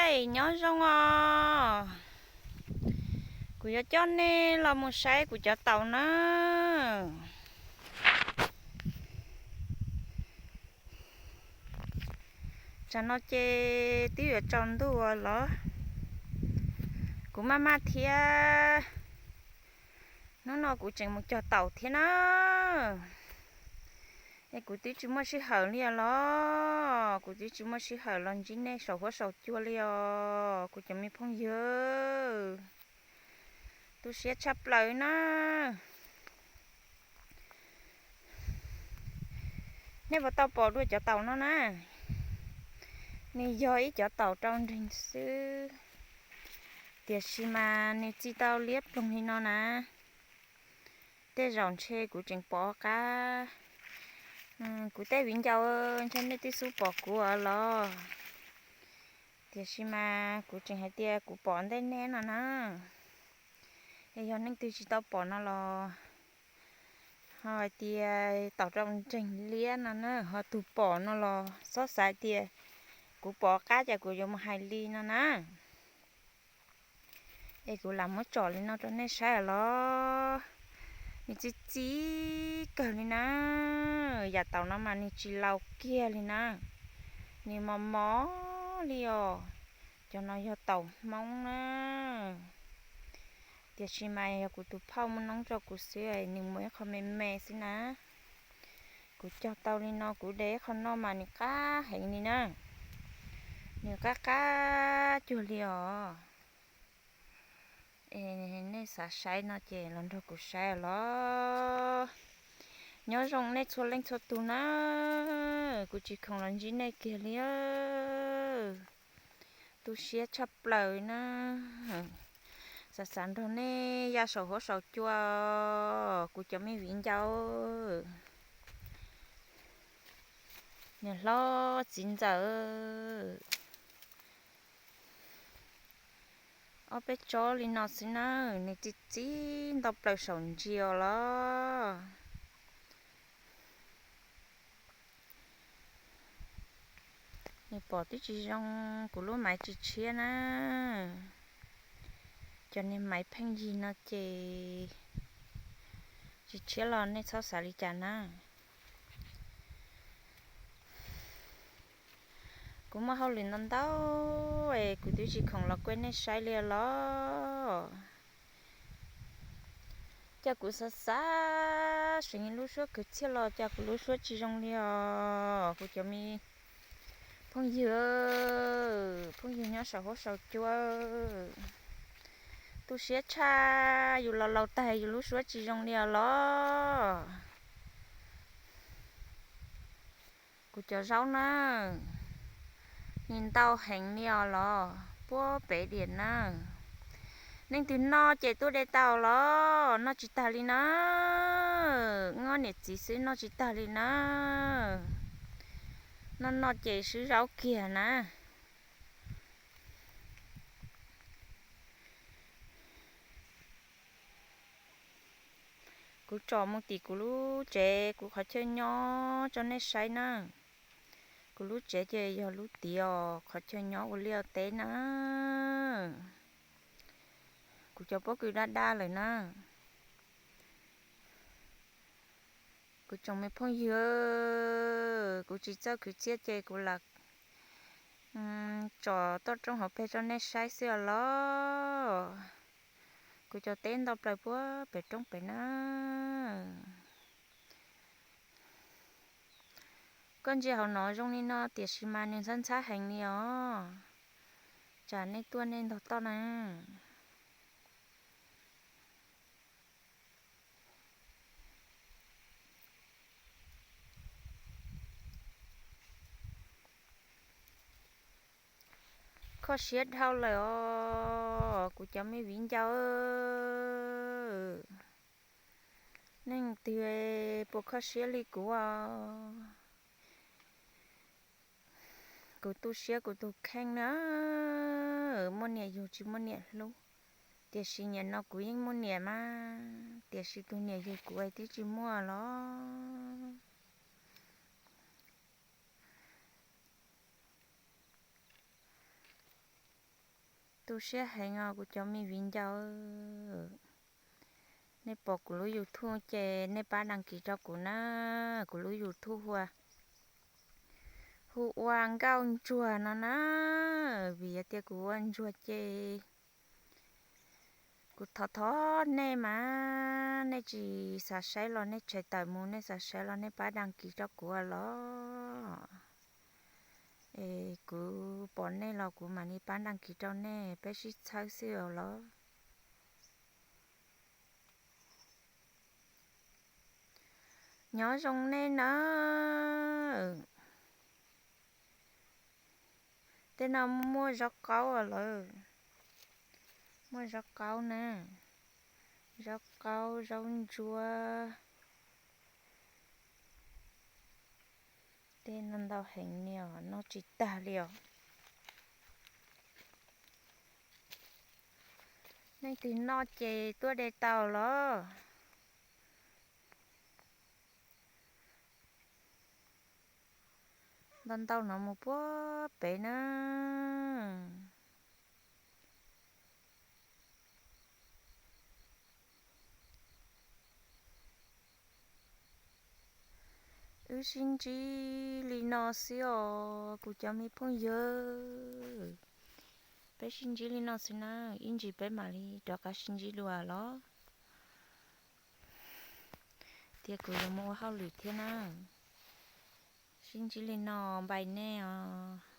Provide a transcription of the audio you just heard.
Nyob zoo os, kuv yuav coj nej los mus saib kuv cov taum na. Tsam no ces twb yuav tsaus ntuj los, kuv maj maj thiab. Hnub no kuv tseem mus cog taum thiab na. Es kuv twb tsis muaj sij hawm li os los, kuv twb tsis muaj sij hawm los ntsib nej saum huab saum cua li os kuv cov me phooj ywg. Tu siab tshaj plaws na. Nej puas tau pom dua cov taum no na? Nws yog ib cov taum rau nreeg xwb, tiam sis mas nws txi tau liab ploog li no na. Tej zaum ntshe kuv tseem pom qab kuv tej viv ncaus, ntshe nej twb xub pom kuv los, tiam sis mas kuv tseem hais tias kuv pom ntej nej no na. Es yog leej twg tsis tau pom no los ho hais tias taum rau nreeg liab no na, ho tus pom no los txhob xav tias kuv pom qab ces kuv yuav mus hais li no na. Es kuv lam muab tsom li no rau nej saib los, nws txi txiv kawg li na. Yam taum no mas nws tsis laus kiag li na, nws mos mos li os. Cov no yog taum Hmoob na, tiam sis mas yog kuv tus phauj muab noob rau kuv xwb, nws muaj ib qho me me xwb na. Kuv cog tau li no kuv de ib qho noj mas nws qab heev li na, nws qab qab cuag li os. Es nej xav saib no ces los nrog kuv saib los. Nyob zoo nej txhua leej txhua tus na, kuv tsis khoom los ntsib nej kiag li. Tu siab tshaj plaws na. Xav xav nrog nej ya saum huab saum cua, kuv cov me viv ncaus, niam hlob txiv ntxawm. Ob peb tsob li no xwb na, nws txi txiv ntau plaws saum ntsia los. Nws pom twb tsis zoo, kuv lub maiv tsis tshiab na. Cov niag maiv pheej yig no ces tsis tshiab los nej txhob xav li cas na. Kuv muaj hauj lwm ntau ntau es kuv twb tsis khoom los kuaj nej saib li los. Cas kuv xav xav seev lub suab kwv txhiaj los cas kuv lub suab tsis zoo li os kuv cov me phooj ywg, phooj ywg nyob saum huab saum cua. Tu siab tshaj, yus los laus tag yus lub suab tsis zoo li os los. Kuv cov zaub na, nws ntau heev li os los puag pem diam na. Leej twg noj ces tuaj de tau los, noj tsis tag li na. Nyob niam txiv xwb noj tsis tag li na. Noj noj ces swb zaub kiag na. Kuv tsom mus tim kuv lub tsev kuv qhov chaw nyob tso nej saib na. Kuv lub tsev ces yog lub tid os, qhov chaw nyob ua liaj teb na. Kuv cov pob kws daj daj lawm na. Kuv tsoom me phooj ywg, kuv tsis txawj kwv txhiaj ces kuv lam tsom toj roob hauv pes rau nej saib xwb os los. Kuv cov teb ntau plaws puag pem roob pem na. Koj ntsia hauv no zoo li no tiam sis mas nws ntxhab ntxhab heev li os. Tsam nej tuaj nej ntog toj na. Kho siab dhau lawm os kuv cov me viv ncaus. Neeg twg puas kho siab li kuv os? Kuv tu siab kuv tus kheej na, muaj niam yug tsis muaj niam hlub, tiam sis nim no kuv yeej muaj niam mas, tiam sis tus niam yug kuv twb tsis muaj los. Tu siab heev os kuv cov me viv ncaus. Nej pom kuv lub YouTube ces nej pab đăng ký rau kuv na. Kuv lub YouTube hu ua, hu ua Nkauj Ntsuag no na. Vim yog tias kuv ua ntsuag ces kuv thov thov nej mas nej tsis xav saib los nej tshais tawm mus, nej xav saib los nej pab đăng ký rau kuv los. Es kuv pom nej los kuv mam li pab đăng ký rau nej, peb sib txhawb xwb os los. Nyob zoo nej na. Tej no muaj zaub qaub lawm. Muaj zaub qaub na. Zaub qaub, zaub ntsuab. Tej no ntau heev ni os, noj tsis tag li os. Leej twg noj ces tuaj de tau los. Ntau ntau no mus puag pem na. Wb sib ntsib li no xwb os kuv cov me phooj ywg. Peb sib ntsib li no xwb na, ib ntsis peb mam li rov qab sib ntsib dua los. Tias kuv yuav mus ua hauj lwm thiab na. Sib ntsib li no, npais nej os.